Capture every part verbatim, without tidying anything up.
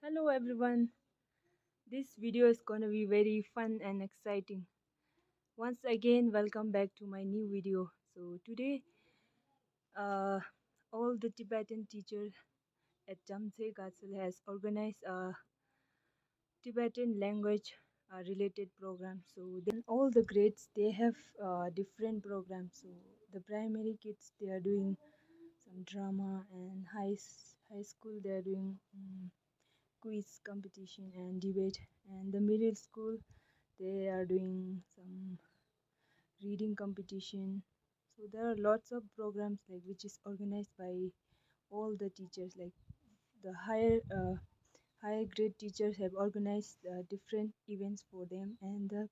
Hello everyone, this video is gonna be very fun and exciting. Once again, welcome back to my new video. So today, uh, all the Tibetan teachers at Jamtse Gatsal has organized a Tibetan language uh, related program. So then all the grades, they have uh, different programs. So the primary kids, they are doing some drama, and high s- high school, they are doing um, quiz competition and debate. And the middle school, they are doing some reading competition. So there are lots of programs like which is organized by all the teachers. Like the higher uh, higher grade teachers have organized uh, different events for them, and the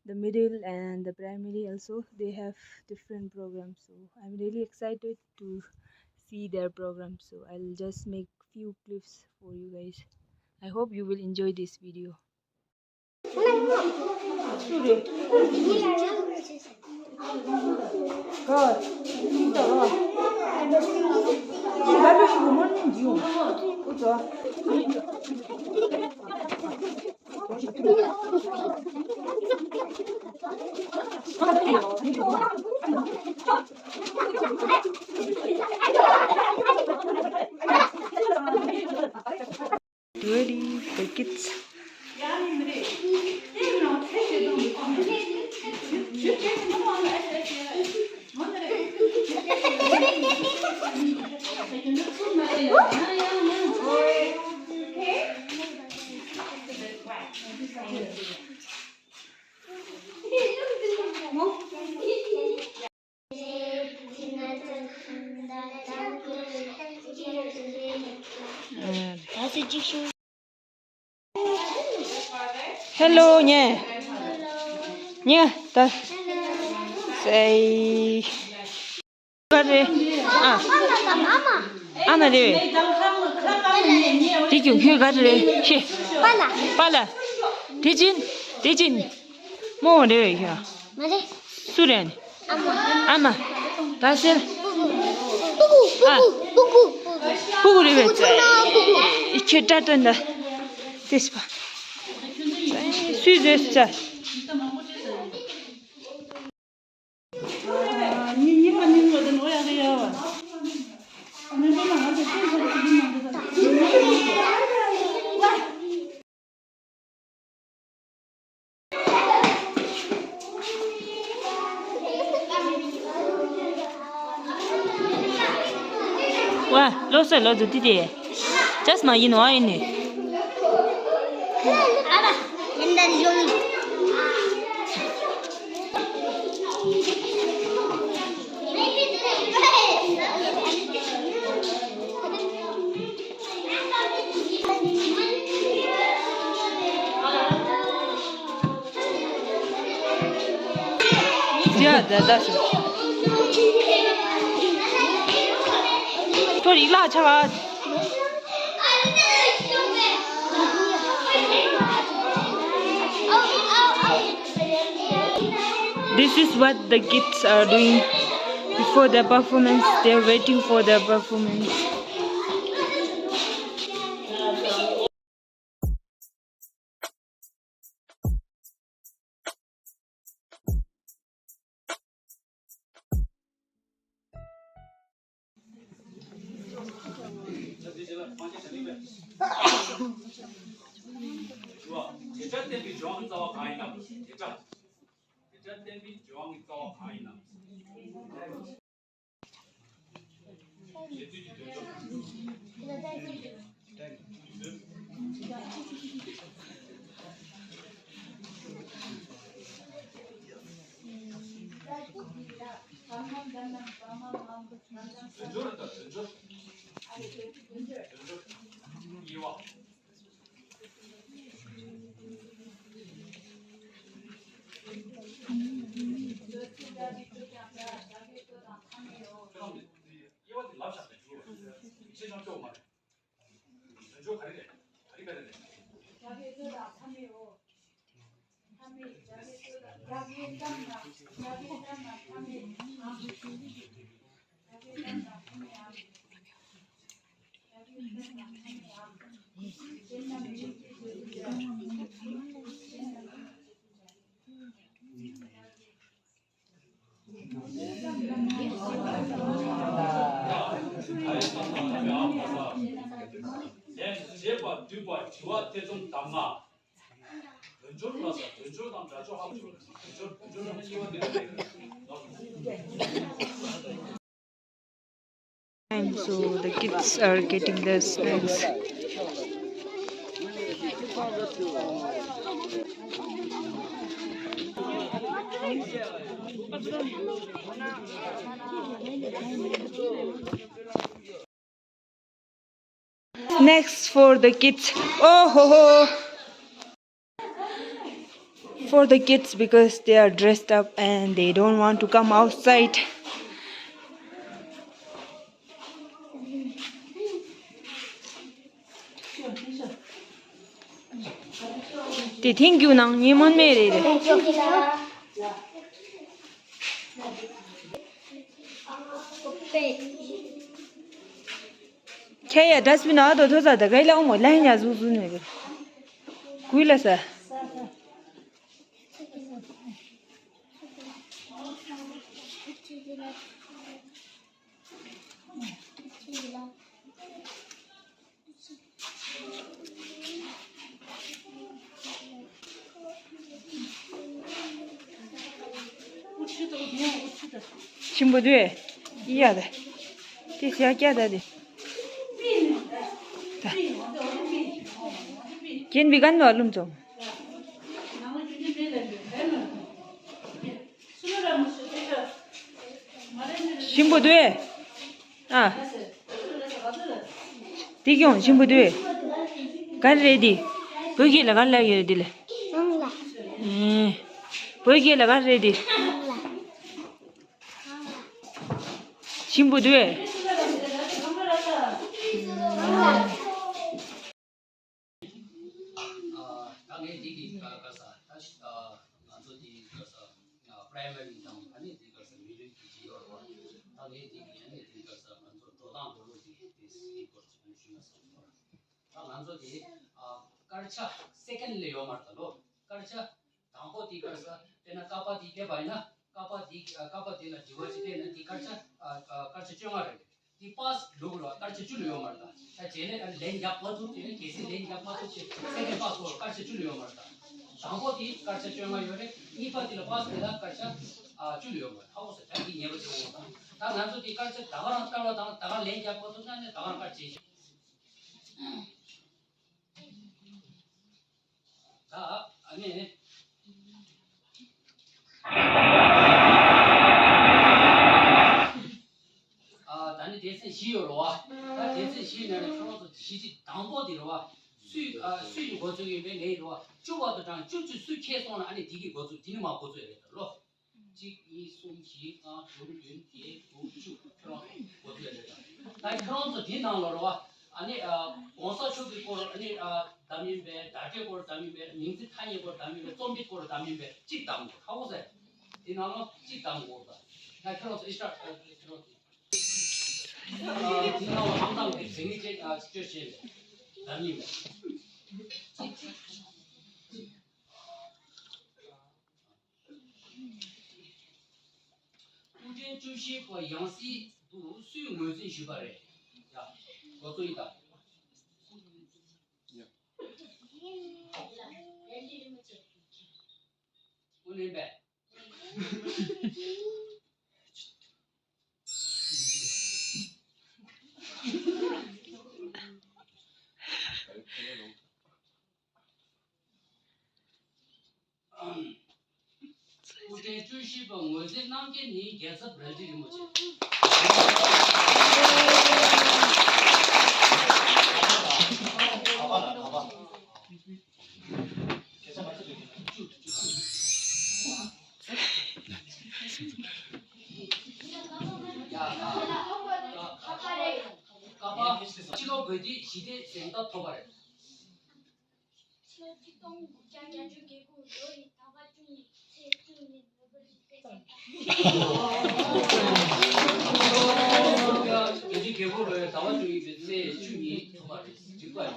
the middle and the primary also, they have different programs. So I'm really excited to see their programs. So I'll just make few clips for you guys. I hope you will enjoy this video. Ready for kids. Hello, ཉེ། ཉེ། ད། སེ། ག་རེ། ཨ། ཨ་ན་རེ། དེ་གྱོད་ཁྱོད་ག་རེ་རེད། ཤེས། པཱ་ལགས། པཱ་ལགས། དེ་ཅིན། དེ་ཅིན། རྨོ་རེད་ཡ། མ་རེད། སུ་རེད། ཨ་མ། ཨ་མ། ད་ཟེར། པུ་པུ། པུ་ཨ། པུ་པུ། པུ་པུ། པུ་པུ་རེད་པས། ཁྱོད་སྐྲ་སྟོན་ད། དེ་སྤ། སུས་རེད་ཟེར། ཝ། ལོ་སོ་ལོ་ཛུ་ཏི་ཏི། ཅས་མ་ཡིན་ནོ་ཨ་ཡིན་ནི། ཡ་ད་ད་ཤི། ཁྱོད་རིག་ལ་ཆ་ག This is what the kids are doing before the performance. They're waiting for the performance. དེ་སྒྲ་བསྟན་པའི་སྦྱོར་བ་གང་ཡིན་ནམ། དེ་སྒྲ། དེ་སྒྲ་བསྟན་པའི་སྦྱོར་བ་གི་རྩ་བ་གང་ཡིན་ནམ། དོན་གཅོད་ག་རེ་རེད། ག་རེ་ག་རེ་རེད། ལན་བྱེད་པ་བསྡུས་པ་དྲི་བ་ཐེ་ཚོམ་གདམས་ངག་དོན་སྦྱོར་ལ་སོགས་དོན་སྦྱོར་དང་སྒྲ་སྦྱོར་ཧ་གོ་ཆོག་དོན་སྦྱོར་དོན་སྦྱོར་ལ་སྐྱེ་བ་དེ་རེད། And so the kids are getting the snacks. Next for the kids. Oh ho ho. For the kids because they are dressed up and they don't want to come outside. དེ་ཐེངས་རྒྱུ་ནང་ཉིན་མོན་མེད་རེད། ཁྱེད་ཡ་dustbin ཨ་དོ་ཐོ་ས་ད་ག་ལ་འོང་མོ་ལན་ཡ་ཟུག་ཟུག་ནས་གུས་ལ་ས། ཆེན་པོ་དུས་ཡ་ད་དེ་ཤ་སྐྱ་ད་དེ་ད་ཀྱེན་བི་གན་ནོ་ལུམ་ཙོང་། ཞིམ་པོ་འདུག་ཨེ། ཨ། དེ་ཀྱང་ཞིམ་པོ་འདུག་ཨེ། ག་རེ་རེད་དེ། བོད་སྐད་ལ་ག་རེ་ལབ་ཡོད་རེད་དེ་ལ། ཨེ། བོད་སྐད་ལ་ག་རེ་རེད་དེ། ཞིམ་པོ་འདུག་ཨེ། ཨ། ད་ངས་འདི་གི་ག་ག་ས་ད་ཤི་ད་ང་ཚོ་འདི་ག་ས་པ་རའི་མ་རི་དང་ཨ་ནི་འདི་ག་ས་མི་ལུས་ཀྱི་ཅི་ཡོད་རེད་བ། ད་ངས་འདི་གི་ཨ་ནི་འདི་ག་ས་ང་ཚོ་འགྲོ་སྟངས་འགྲོ་ལུགས་འདི་འདི་སྐོར་ཅིག་ཞུས་ན་བསམ་སོང་། ད་ང་ཚོ་འདི་ཨ་དཀར་ཆ་སེ་ཀེན་ལ་ཡོད་མ་རེད་ད་ལོ། དཀར་ཆ་དང་པོ་དེ་དཀར་ཆ་དཔེར་ན་ཀ་པ་དེ་བལྟས་པ་ཡིན་ན་ཀ་པ་དེ་ཀ་པ་དེ་ལ་དྲི་བ་ཅིག་བལྟས་ན་དེ་དཀར་ཆ་ཨ་ཨ་དཀར་ཆ་བཅོ་ལྔ་རེད། དེ་པཱས་ལུག་ལ་དཀར་ཆ་བཅུ་ལ་ཡོད་མ་རེད་ད། ད་བྱས་ནས་ཨ་ལན་རྒྱག་མ་ཐུབ་དེ་ནས་གལ་སྲིད་ལན་རྒྱག་མ་ཐུབ་ཅེས་སེ་ཀེན་པཱས་ལ་དཀར་ཆ་བཅུ་ལ་ཡོད་མ་རེད་ད། དང་པོ་དེ་དཀར་ཆ་བཅོ་ལྔ་ཡོད་རེད། གཉིས་པ་དེ་ལ་པཱས་མེད་ད་དཀར་ཆ་ཨ་བཅུ་ལ་ཡོད་མ་རེད། ཧ་གོ་སོང་། ད་འདི་ཉེས་པ་ཆེ་བོ་ད། ད་ང་ཚོ་དེ་དཀར་ཆ་ད་ག་རང་བལྟ་བ་དང་ད་ག་ལན་རྒྱག་མ་ཐུབ་ན་ནས་ད་ག་རང་དཀར་ཆ་བྱེད་ཤོག་ད་ཨ་ནི། ཨ་ད་ནི་སྡེ་ཚན་བཞི་ཡོད་རེད་བ། ད་སྡེ་ཚན་བཞིའི་ནང་ནས་ཁྱོད་རང་ཚོ་གཞི་གཅིག་དང་པོ་དེ་རེད་བ། སུས་ཨ་སུ་ཡི་འགོ་ཚུགས་ཡིན་པའི་ངའི་རེད་བ། བཅུ་བར་དུ་གྲངས་བཅུ་བཅུ་སུ་ཁྱེར་སོང་ན་ཨ་ནི་དེ་གི་འགོ་ཚུགས་དེ་ནི་མ་འགོ་ཚུགས་ཡ་རེད་ད་ལོ། གཅིག་གཉིས་གསུམ་བཞི་ལྔ་དྲུག་བདུན་བརྒྱད་དགུ་བཅུ་ཁྱོད་རང་ཚོ་འགོ་ཚུགས་ཡ་རེད་ད། ད་ཁྱོད་རང་ཚོ་དེའི་ནང་ལ་རེད་བ། ཨ་ནི་ཨ་༸གོང་ས་མཆོག་གི་སྐོར་ཨ་ནི་ཨ་བདམས་ཡིན་པས། བརྡ་སྤྲོད་སྐོར་བདམས་ཡིན་པས། མིང་ཚིག་ཐ་སྙད་སྐོར་བདམས་ཡིན་པས། རྩོམ་རིག་སྐོར་བདམས་ཡིན་པས། གཅིག་བདམས་དགོས། ཧ་གོ་སོང་། དེ་ནང་ལ་གཅིག་བདམས་དགོས་ད། ད་ཁྱོད་རང་ཚོ་ཨི་སི་ཊར་ཨ་ཁྱོད་རང་ཚོ་ཨ་དེ་ནང་ལ་ཨང་གྲངས་ཀྱི་ཟིན་ངེས་ཅན་ཨ་སྤྲོད་བྱས་པས་བདམས་ཡིན་པས། གཅིག་གཅིག་གཅིག་སྐུ་ཕྲེང་བཅུ་བཞི་པ་ཡང་སྲིད་དུ་སུས་ངོས་འཛིན་ཞུས་པ་རེད། ཡ། འགོ་གཙོ་ཡིན་ད། ཡ། དངོས་གནས་པས། སྐུ་ཕྲེང་བཅུ་བཞི་པ་ངོས་འཛིན་གནང་མཁན་ནི་རྒྱལ་ཚབ་རལ་གྲི་རིན་པོ་ཆེ། ཀ་པ་ཕྱི་ལོ་དགུ་བརྒྱ་ཞི་བདེ་གཟེངས་རྟགས་ཐོབ་པ་རེད། ཕྱི་ལོ་ཆིག་སྟོང་དགུ་བརྒྱ་བརྒྱད་ཅུ་གྱ་དགུ་ལོ་ཡི་ཟླ་བ་བཅུ། རྒྱལ་སྤྱིའི་རྒྱལ་པོ་ལོའི་ཟླ་བ་བཅུ་གཉིས་པའི་ཚེས་བཅུ་གཉིས་ཐུག་པ་རེད། འགྲིག་པ་རེད།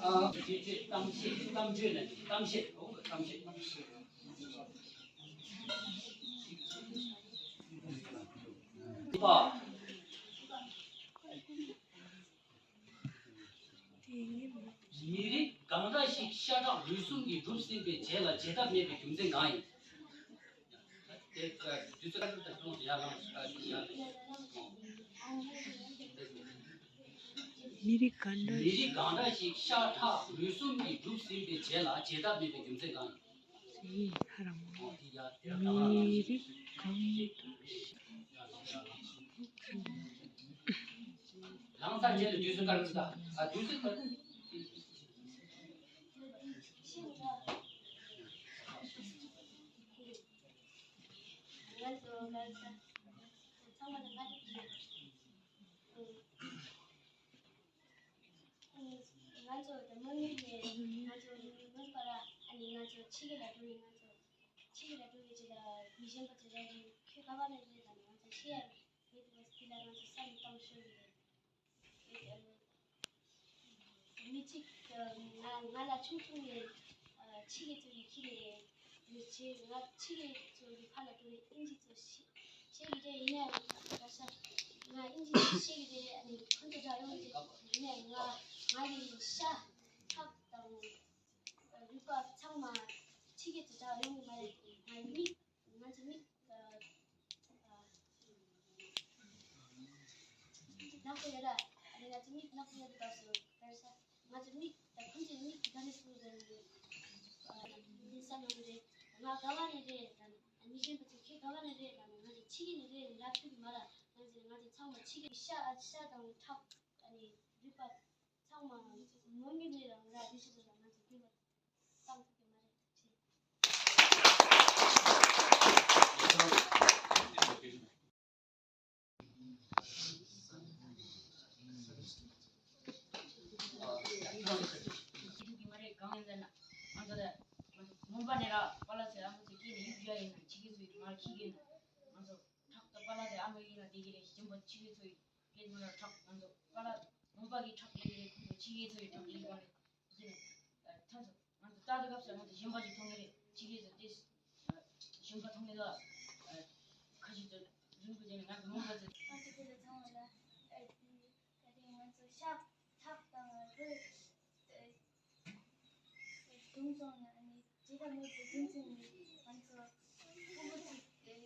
ཨ། གཏམ་བཤད། གཏམ་བཤད་ནས་གཏམ་བཤད། གཏམ་བཤད། མི་རིགས་གང་འདྲ་ཞིག་ཤ་ཁྲག་ལུས་གསུམ་གྱིས་གྲུབ་ཟིན་པའི་རྗེས་ལ་བརྗེད་ཐབས་མེད་པའི་རྒྱུ་མཚན་གང་ཡིན། དེ་དུས་ཚོད་ཁ་ཐུག་དང་ཡར་ལངས་ཡར་ལངས། མི་རིགས་གང་འདྲ་མི་རིགས་གང་འདྲ་ཞིག་ཤ་ཁྲག་ལུས་གསུམ་གྱིས་གྲུབ་ཟིན་པའི་རྗེས་ལ་བརྗེད་ཐབས་མེད་པའི་རྒྱུ་མཚན་གང་ཡིན། ཧ་ར་མོ། མི་རིགས་གང་། ལངས་ས་རྗེས་ལ་དུས་ཚོད་བཀར་ཟིན་ད། ཨ་དུས་ཚོད་བཀར། ང་ཚོ་ང་ཚོ་ཚང་མ་ལ་ང་རེད། ང་ཚོ་དེ་མོ་ནི་ང་ཚོ་མི་དགོན་པ་ར་ཨ་ནི་ང་ཚོ་ཕྱི་རྒྱལ་ལ་འགྲོ་ནི་ང་ཚོ་ཕྱི་རྒྱལ་ལ་འགྲོ་བའི་ཆེད་ལ་མི་གཞན་པ་ཚོ་ར་རེད། ཁྱོད་ག་བ་ནས་རེད་ལ་ང་ཚོ་ཤེས་ཡ་མེད་དུ་བ་སི་ལ་ང་ཚོ་ས་ནས་གཏོང་ཤོར་གི་རེད། མི་གཅིག་ང་ང་ལ་ཆུང་ཆུང་ནས་ཕྱི་རྒྱལ་ཚོ་ཡི་ཁྱི་ནས་མི་ཆེ་ང་ཕྱི་རྒྱལ་ཚོ་ཡི་ཕ་ལ་འགྲོ་ནི་ཨིན་ཇི་ཚོ་ཤེས་ཤེས་གི་རེད། ཡིན་ཡང་ག་ས་ང་ཨིན་ཇི་ཤེས་གི་རེད། ཨ་ནི་ཁོང་ཚོ་དྲག་ཡོང་གི་རེད། ཡིན་ཡང་ང་ང་ཡི་ཤ་ཁྲག་དང་རུས་པ་ཚང་མ་ཕྱི་རྒྱལ་དུ་དྲག་ཡོང་གི་མ་རེད། ང་མིག་ང་ཚོ་མིག་ནག་པོ་ཡོད་ར། ཨ་ནི་ང་ཚོ་མིག་ནག་པོ་ཡོད་དུས་སྐབས་སུ་དཔེར་ས་ང་ཚོ་མིག་ད་ཁོང་ཚོའི་མིག་གི་ག་ནས་སུ་རེད། འདི་ས་ནང་རེད། ང་ག་བ་ནས་རེད་ལབ་ན། ཨ་མི་གཞན་པ་ཚོ་ཁྱེད་ག་བ་ནས་རེད་ལབ་ན། ང་ཚོ་ཕྱི་རྒྱལ་ནས་རེད་ལབ་ཐུབ་ཀྱི་མ་ར། ང་ཚོ་ང་ཚོ་ཚང་མ་ཕྱི་རྒྱལ་ཤ་ཤ་དང་ཁྲག་ཨ་ནི་རུས་པ་ཚང་མ་ངོ་མི་མེད་ལ་ང་ར་དེ་ཤི་ཚོ་ལ་ང་ཚོ་རྒྱུན་པ་བཏང་ཐུབ་ཀྱི་མ་རེད། ང་ཚོ་ལ་ང་ཚོ་མོན་པ་ནས་ར་པཱ་ལགས་ཚོས་ཨ་མ་ཚོས་སྐྱེས་ནས་ཡུག་བཞག་ཡིན་ན་ཕྱི་རྒྱལ་ཚོས་ང་ཁྱི་གིན་ང་ཚོ་ཁྲག་ཏུ་པཱ་ལགས་ཚོས་ཨ་མ་ཡིན་ན་དེ་གི་རེད། གཞན་པ་ཕྱི་རྒྱལ་ཚོས་སྐད་མ་ར་ཁྲག་ང་ཚོ་པཱ་ལགས་མོན་པ་གི་ཁྲག་ལེན་གི་རེད། ཁོང་ཚོ་ཕྱི་རྒྱལ་ཚོའི་ཁྲག་ལེན་གི་རེད། དེ་ནས་ཐམས་སུ། ང་ཚོ་ལྟ་དུས་སྐབས་སུ་ང་ཚོ་གཞན་པ་ཞིག་མཐོང་གི་རེད། ཕྱི་རྒྱལ་ཚོ་དེ་གཞན་པ་མཐོང་གི་འདུག་ཁ་ཤས་ཚོ་རིང་པོ་བྱས་ནས་ང་ཚོ་རྨོངས་པ་ཚོ། ང་ཚོ་དེ་ལ་ཚང་མ་ལ་ཨ་ད་རེས་ང་ཚོ་ཤ་ཁྲག་དང་རུས་ཨ་དུང་སོང་ན་ཨ་ནི་བརྗེད་ཐབས་མེད་པའི་རྒྱུ་མཚན་ནི་ང་ཚོ་ཕྲུ་གུ་ཚོ་ཨ་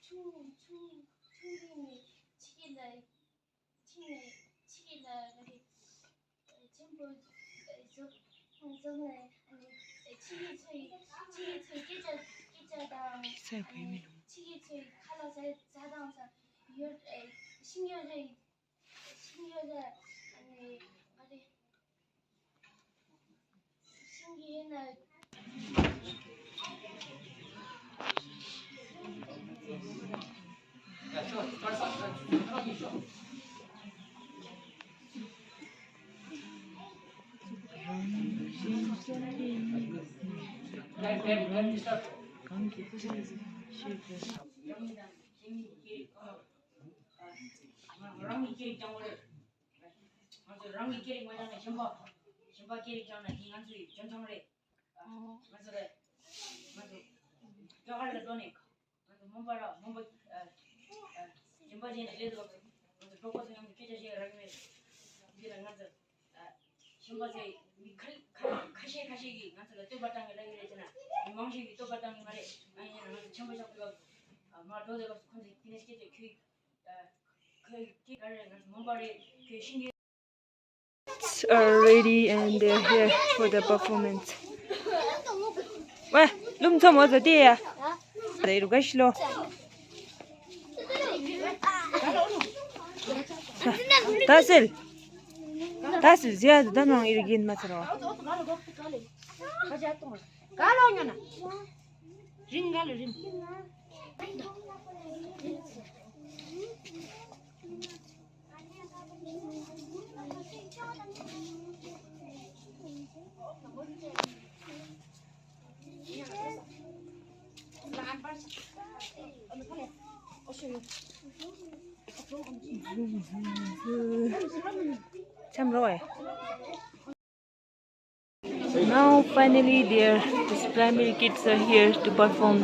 ཆུང་ཆུང་ཆུང་དུས་ནས་ཕྱི་རྒྱལ་ལ། ཕྱི་ནས་ཕྱི་རྒྱལ་ལ་ག་རེ་ཆེན་པོ་བཟོ་བཟོ་ནས་ཕྱི་རྒྱལ་ཚོའི་ཕྱི་རྒྱལ་ཚོའི་སྐད་ཆ་སྐད་ཆ་དང་ཕྱི་རྒྱལ་ཚོའི་ཁ་ལག་ཟ་ཟ་དང་ས་ཡོད་ཤིང་ཡོད་རེད། ཤིང་ཡོད་རེད། ག་རེ། རང་གི་སྐད་རིགས་སྦྱང་དགོས་རེད། ང་ཚོས་རང་གི་སྐད་རིགས་མ་སྦྱངས་ན་གཞན་པ་གཞན་པ་སྐད་རིགས་སྦྱངས་ན་དེ་ང་ཚོའི་འཇོན་ཐང་རེད། ང་ཚོ་རེད། ང་ཚོ་རྒྱ་གར་ལ་འགྲོ་ནས་ང་ཚོ་མོན་པ་ར་མོན་པ་གཞན་པ་ཅན་ལ་སླེབས་དུས་ང་ཚོ་གྲོགས་པོ་ཚོ་མཉམ་དུ་སྐད་ཆ་བཤད་རག་གི་མེད། འདི་ལ་ང་ཚོ་གཞན་པ་ཚོས་མི་ཁ་ཁ་ཁ་ཤས་ཁ་ཤས་ཀྱིས་ང་ཚོ་ལ་བསྟོད་པ་བཏང་གི་ལབ་ཀྱི་རེད་ཟེར་ན་མི་མང་ཤོས་ཀྱིས་བསྟོད་པ་བཏང་གི་མ་རེད། ཨ་ཡིན་ན་ང་ཚོ་ཆེན་པོ་ཆགས་དུས་སྐབས་སུ་མར་འགྲོ་དུས་སྐབས་སུ་ཁོང་ཚོས་དེ་ནས་སྐད་ཆ་ཁྱོད་ཁྱོད་ཁྱོད་ག་རེ་རེད། ང་ཚོ་མོན་པ་རེད། ཁྱོད་ཤིང་རེད། Are ready and they're here for the performance. ཝེ། ལུམ་ཚོ་མོ་ཚོ་དེ་ཡ། རེ་རུ་ག་ཤི་ལོ། ད་སེལ། ད་སེལ་ཟེར་ཡ་ད་ནང་ཨིར་གིན་མ་ཚར་བ། ག་ལོ་ཉོ་ན། རིན་ག་ལ་རིན། འཆམ་རོགས། Now finally their, these primary kids are here to perform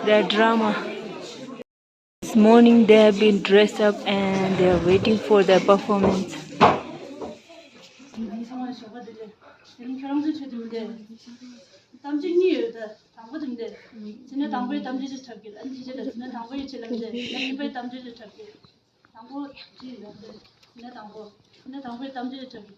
their drama. This morning they have been dressed up and they are waiting for their performance. གཏམ་རྒྱུད་གཉིས་ཡོད་ད། དང་པོ་དེ་འདི། དེ་ནས་དང་པོའི་གཏམ་རྒྱུད་ཅིག་འཁྲབ་གི། ཨ་ནི་དེ་རྗེས་ལ་དེ་ནས་དང་པོའི་ཆེད་ལ་འདི། ཨ་ནི་གཉིས་པའི་གཏམ་རྒྱུད་ཅིག་འཁྲབ་གི། དང་པོ་ཅི་ཡིན་ན་འདི། དེ་ནས་དང་པོ། དེ་ནས་དང་པོའི་གཏམ་རྒྱུད་ཅིག་འཁྲབ་གི།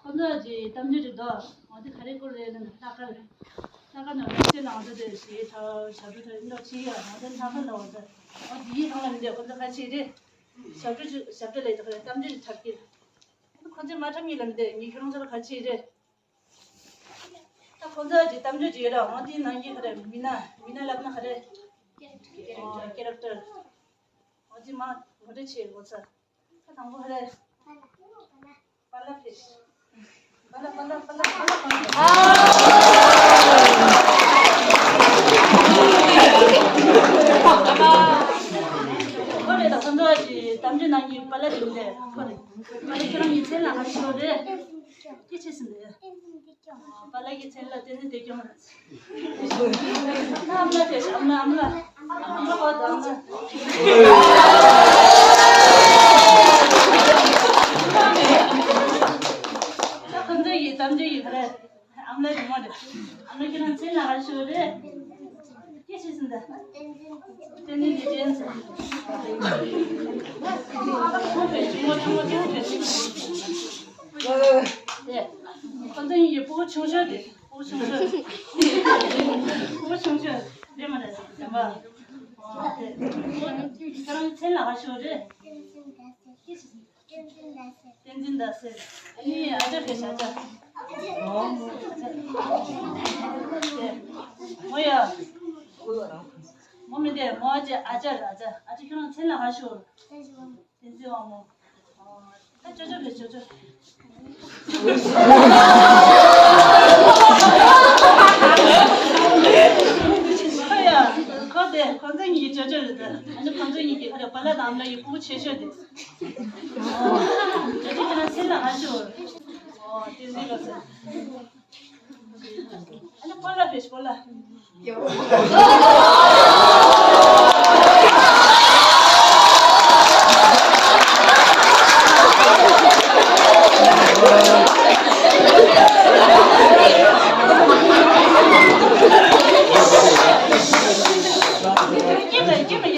ཁོ་ཚོ་གི་གཏམ་རྒྱུད་ཅིག་འདུག་འོ་དེ་ག་རེ་སྐོར་རེད་ལབ་ན་ལྷག་དཀར་རེད། ལྷག་དཀར་ནང་ལ་ཁྱེད་ནང་དུ་དེ་ཞེས་ཐ་ཞབས་བྲོ་ཐ་འདྲ་ཅིག་ཡ་འོ་དེ་ལྷག་དཀར་ལ་འོ་དེ། འོ་དེ་ཡིད་ཐང་ལ་མི་འདུག་ཁོ་ཚོ་ཁ་ཆེ་རེད། ཞབས་བྲོ་ཅིག་ཞབས་བྲོ་ལས་ཀྱི་གཏམ་རྒྱུད་ཅིག་འཁྲབ་གི། ཁོ་ཚོས་མ་འཁྲབ་ངེས་ལ་མི་འདུག་ངས་ཁྱོད་རང་ཚོ་ལ་ག་ཅི་རེད། ད་ཁོ་ཚོ་གི་གཏམ་རྒྱུད་ཅིག་ཡོད་ར། འོ་དེའི་ནང་གི་ག་རེ་མི་སྣ། མི་སྣ་ལབ་ན་ག་རེ། ཨོ་ཀེ་རེག་ཊར། འོ་དེ་མ་ངོ་སྤྲོད་བྱེད་དགོས་ས། ད་དང་པོ་ག་རེ། པཱ་ལགས་ཕེབས། པཱ་ལགས་པཱ་ལགས་པཱ་ལགས་པཱ་ལགས་པཱ་ལགས། ཁོ་རེད་ད། ཁོ་ཚོ་གི་གཏམ་རྒྱུད་ནང་གི་པཱ་ལགས་དེ་རེད། ཁོ་རེད། པཱ་ལགས་ཁྱེད་རང་གི་མཚན་ལ་ག་རེ་ཞུ་རེད། སྐད་ཆ་ཞིག་འདི། པཱ་ལགས་ཀྱི་མཚན་ལ་བསྟན་འཛིན་བདེ་སྐྱོང་ལགས། ཨ་མ་ལགས་དེ་ཨ་མ་ཨ་མ་ཨ་མ་ཧོ་དང་ཨ་མ། ད་ཁོང་ཚོ་ཡི་གཏམ་རྒྱུད་ཡི་ག་རེ། ཨ་མ་ལགས་ཀྱི་མོ་དེ། ཨ་མ་ཁྱེད་རང་མཚན་ལ་ག་རེ་ཞུ་རེད། སྐད་ཆ་ཞིག་འདི། བསྟན་འཛིན་བདེ་སྐྱོང་ལགས། ཁོང་ཕེབས་ཆུང་མ་ཆུང་མ་ཆུང་ཕེབས་ཆུང་། དེ། ཁོང་ཚོ་གཉིས་ཀྱི་སྤུ་གུ་ཆུང་ཤོས་དེ། སྤུ་གུ་ཆུང་ཤོས། སྤུ་གུ་ཆུང་ཤོས་རེད་མ་རེད་བདེན་པ། ཨོ་དེ། ཁྱེད་རང་མཚན་ལ་ག་ཞུ་རེད། བསྟན་འཛིན་ཟླ་ཟེར། ཨ་ནི་ཨ་ཅག་རེད་ཤག་ཨ་ཅག་དེ། མོ་ཡ། མོ་མི་དེ་མོ་ཨ་ཅག་ཨ་ཅག་རེད། ཨ་ཅག་ཨ་ཅག་ཁྱེད་རང་མཚན་ལ་ག་ཞུ། བསྟན་འཛིན་དབང་མོ། ཨོ། ད་ཅོ་ཅོ་རེད་ཅོ་ཅོ། ཁོ་ཡ། ཁོ་དེ་ཁོ་ཚོ་གཉིས་ཀྱི་ཅོ་ཅོ་རེད་ད། ཨ་ནི་ཁོ་ཚོ་གཉིས་ཀྱི་ཁ་རེ་པཱ་ལགས་དང་ཨ་མ་ལགས་ཀྱི་སྤུ་གུ་ཆེ་ཤོས་དེ། ཨོ། ཅོ་ཅོ་ཁྱེད་རང་མཚན་ལ་ག་ཞུ། ཨོ་བསྟན་འཛིན་ལགས་ཟེར། ཨ་ནི་པཱ་ལགས་ཕེབས་པཱ་ལགས། སྐྱེས་པ་སྐྱེས་པ་ཡ།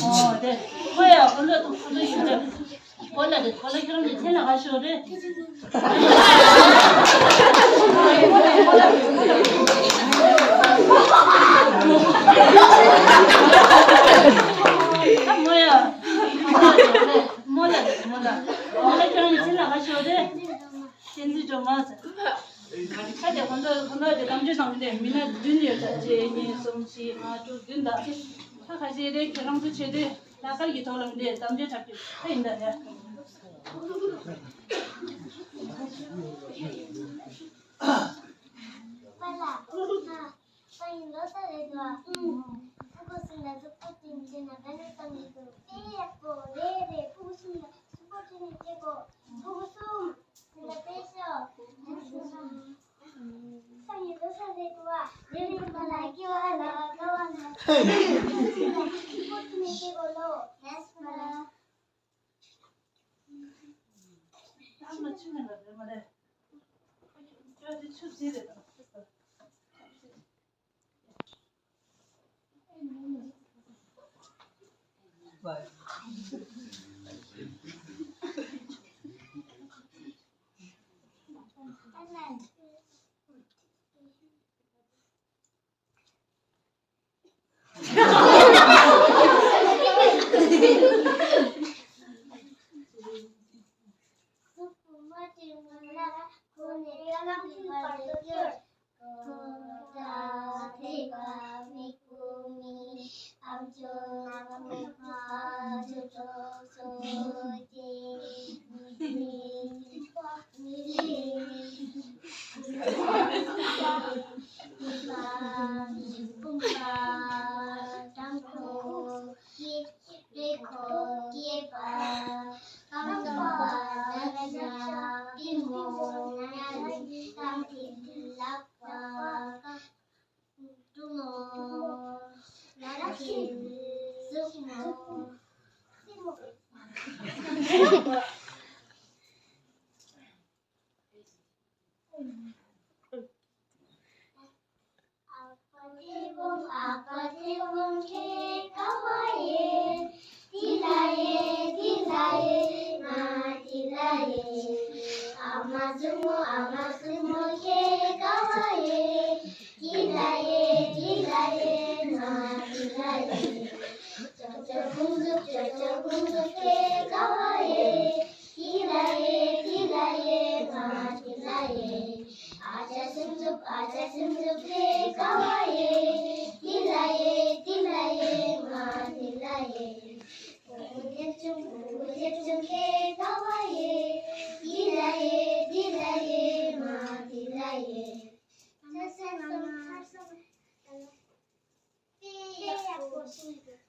ཨོ་དེ། ཁོ་ཡ་ཁོ་ལ་ཐུག་ཁོ་ལ་ཡིན་དེ། གོ་ལ་རེད། གོ་ལ་ཁྱོད་རང་གི་མཚན་ལ་ག་ཞུ་རེད། ཨ་མོ་ཡ། མོ་ལ་རེད། མོ་ལ་རེད། མོ་ལ། གོ་ལ་ཁྱོད་རང་གི་མཚན་ལ་ག་ཞུ་རེད། བསྟན་འཛིན་སྒྲོལ་མ་ཟེར། ཁ་དེ་ཁོང་ཚོ་ཁོང་ཚོ་དེ་གཏམ་རྒྱུད་ནང་དེ་མི་སྣ་བདུན་ཡོད་ད། གཅིག་གཉིས་གསུམ་བཞི་ལྔ་དྲུག་བདུན་ད། ཁ་ཁ་ཤས་རེད། ཁྱེད་རང་ཚོ་བྱེད་དུས། ལྷག་དཀར་གྱི་ཐོག་ལ་འདི་གཏམ་རྒྱུད་འཁྲབ་རྒྱུ་ཁ་ཡིན་ད་ཡ། པཱ་ལགས། ཨ། ད་ཡིན་ལོ་ས་རེད་དོ། ཨུ། ཕྲུ་གུ་གསུམ་ལ་གཟུགས་པོ་བསྟན་བྱས་ན་ག་ནས་བཏང་གི་འདུག་དེ་ཡག་པོ་རེད་རེད། ཕྲུ་གུ་གསུམ་ལ་གཟུགས་པོ་བསྟན་ནས་བྱེད་དགོས། ཕྲུ་གུ་གསུམ། དེ་ལ་དཔེ་ཤོག་ད་ཡིན་ལོ་ས་རེད་དོ། རེད་རེད། པཱ་ལགས་ཀྱི་བ་ལ་ཀ་བ་ན། ཕྲུ་གུ་གསུམ་ལ་གཟུགས་པོ་བསྟན་ནས་བྱེད་དགོས་ལོ། ཡེས་པཱ་ལགས། ཨ་མ་ཆུ་ནས་ལ་རེད་མ་རེད། ཅོ་དེ་ཆུ་ཟིན་རེད་དང་། ཨ་ཕ་དེ་བོ་ཨ་ཕ་དེ་བོ་ཁྱེད་ག་བ་ཡེ། དེ་ལ་ཡེ་དེ་ལ་ཡེ་ང་དེ་ལ་ཡེ། ཨ་མ་བཙུན་མོ་ཨ་མ་བཙུན་མོ་ཁྱེད་ག་བ་ཡེ། དེ་ལ་ཡེ་དེ་ལ་ཡེ་ང་དེ་ལ་ཡེ། ཅོ་ཅོ་ཁུང་ཟུག་ཅོ་ཅོ་ཁུང་ཟུག་ཁྱེད་ག་བ་ཡེ། དེ་ལ་ཡེ་དེ་ལ་ཡེ་ང་དེ་ལ་ཡེ། ཨ་ཅག་སེམས་ཚུབ་ཨ་ཅག་སེམས་ཚུབ་ཁྱེད་ག་བ་ཡེ། དེ་ལ་ཡེ་དེ་ལ་ཡེ་ང་དེ་ལ་ཡེ། བུ་མོ་ལེབ་ཆུང་བུ་མོ་ལེབ་ཆུང་ཁྱེད་ག་བ་ཡེ། དེ་ལ་ཡེ་དེ་ལ་ཡེ་ང་དེ་ལ་ཡེ། ཚར་སོང་ངམ། ཚར་སོང་། དཔེ་ཡག་པོ་ཤེས་འདུག་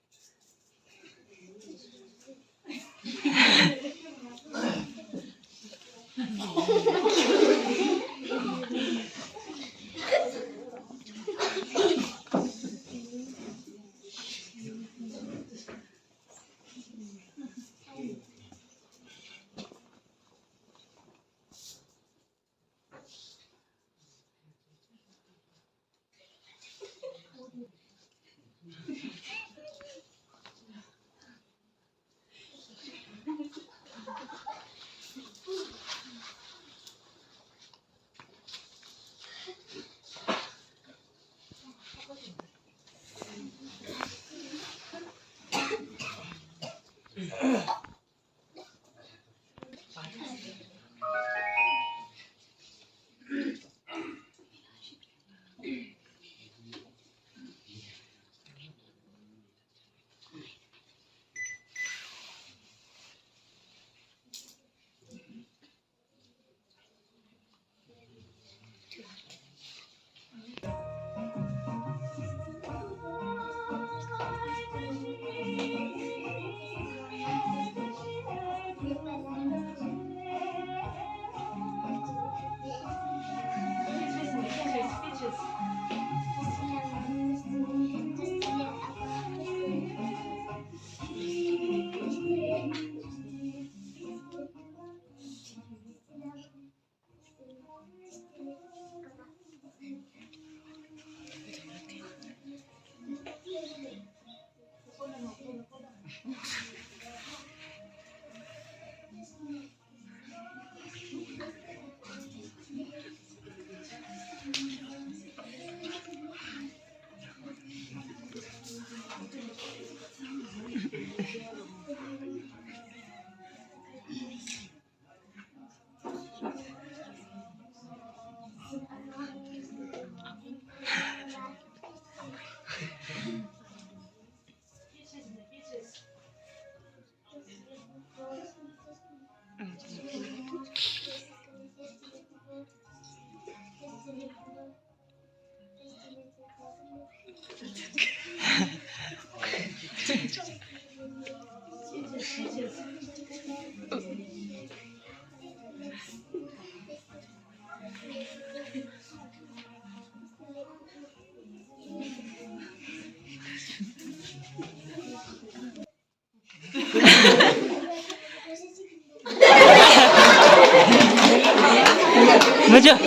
མི་འཇོག་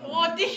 ཨོ་དེ།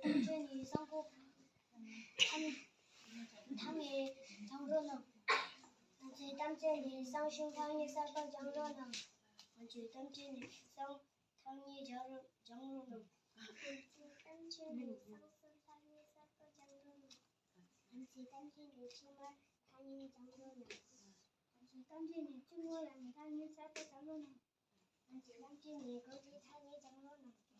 ཐམས་ཅད་ནི་སངས་རྒྱས་ཐམས་ཐམས་ཡེ་བྱང་རོགས་གནང་། ང་ཚོས་ཐམས་ཅད་ནི་སངས་ཤིང་ཐག་ཉེ་གསར་པ་བྱང་རོགས་གནང་། ང་ཚོས་ཐམས་ཅད་ནི་སངས་ཐག་ཉེ་བྱང་རོགས་བྱང་རོགས་གནང་། ང་ཚོས་ཐམས་ཅད་ནི་སངས་སངས་ཐག་ཉེ་གསར་པ་བྱང་རོགས་གནང་། ང་ཚོས་ཐམས་ཅད་ནི་ཐོག་མར་ཐག་ཉེ་བྱང་རོགས་གནང་། ང་ཚོས་ཐམས་ཅད་ནི་ཐུན་མོང་ལ་ནི་ཐག་ཉེ་གསར་པ་བྱང་རོགས་གནང་། ང་ཚོས་ཐམས་ཅད་ནི་གོང་གི་ཐག་ཉེ་བྱང་རོགས་གནང་།